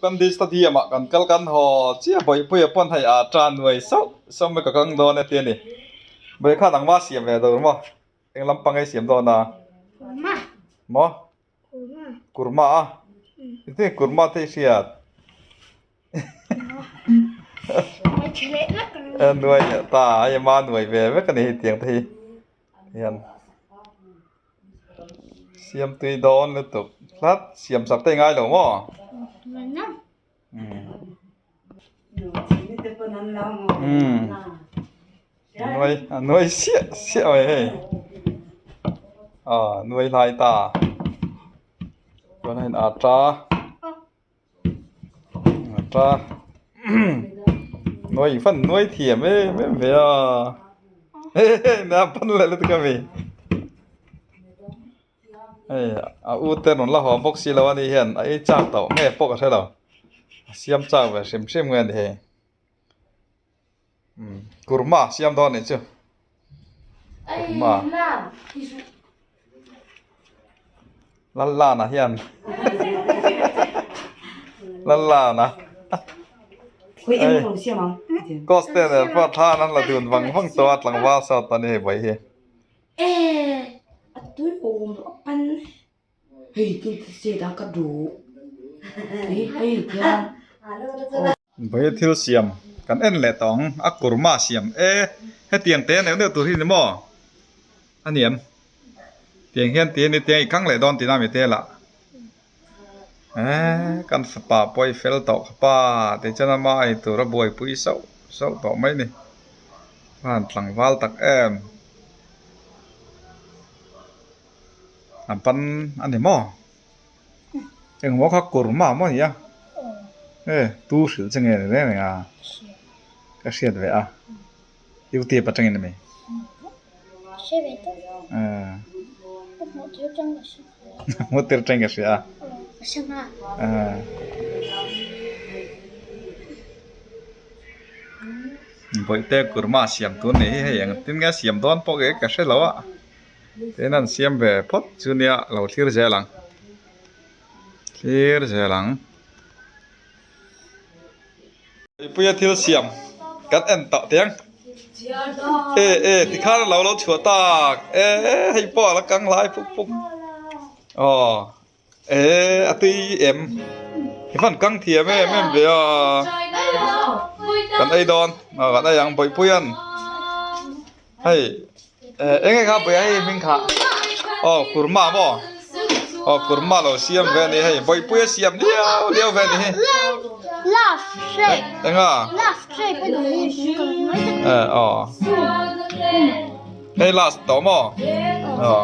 Gandhi Stadium ah kan kal kan haw chiah Bawihpuia pawn hei a tan nuai sauh sauh mai ka kang dawn e ti a ni. Bawih kha nangmah siam ve tur maw? Eng lampang ei siam dawn a? Maw? Kurma a? Engtin nge kurma te i hriat? Nuai leh ta a ema nuai ve vek a ni hei tiang te hi hian siam tui dawn lutuk tlat siam sak te i ngai lo maw umm nuai a nuai siah siah mai hei aw nuai hlai ta chuan hei atta. Ta nuai fan nuai thiam em em ve a na pan leh lutuk a mi hei a u te rawn la haw bawk si lo a ni hian a ei chak tawh nge pawh ka hre lo a siam chak ve hrim hrim nge a ni hei kurma siam dawn a nih chu kurma. Lallana hian Lallana Cost te nen pawh thlan an la dun vang vang tawh a tlangval sawt a ni hei vawi hi. Vawi thil siam kan en leh tawh ang a kurma siam e hetiang te neuh neuh tur hi ni maw a niam. Tiang hian ti a ni tiang i kang leh dawn tihna mi te lah eee kan fapa pawh i fel tawh kha pa tih chuan ama ei tur a buaipui sauh sauh tawh mai ni a han tlangval tak em a ban a ni maw engmaw kha kurma maw a ni a e tu hrilh che nge ni reng reng a ka hriat ve a. Youtube atangin a mi? Hmuh tir atangin ka hria a. Bawihte kurma siam tur ni hi hei engtin nge siam dawn pawh kei ka hre lo a. Tin an siam ve phawt chu nia lo thlir zel ang. Thlir zel ang. Puia thil siam kan en tawh teh ang e e tikhan a lo lo chhuah tak e hei pawh a la kang lai puk puk aw e a tui em i van kang thiam em em ve a kan ei dawn aw kan ei ang bawihpuia'n Hei eng nge kha bawih hei hming kha aw kurma maw aw kurma lo siam ve a ni hei bawihpui a siam liau liau ve a ni hi eng a eh aw hei last tawh maw aw.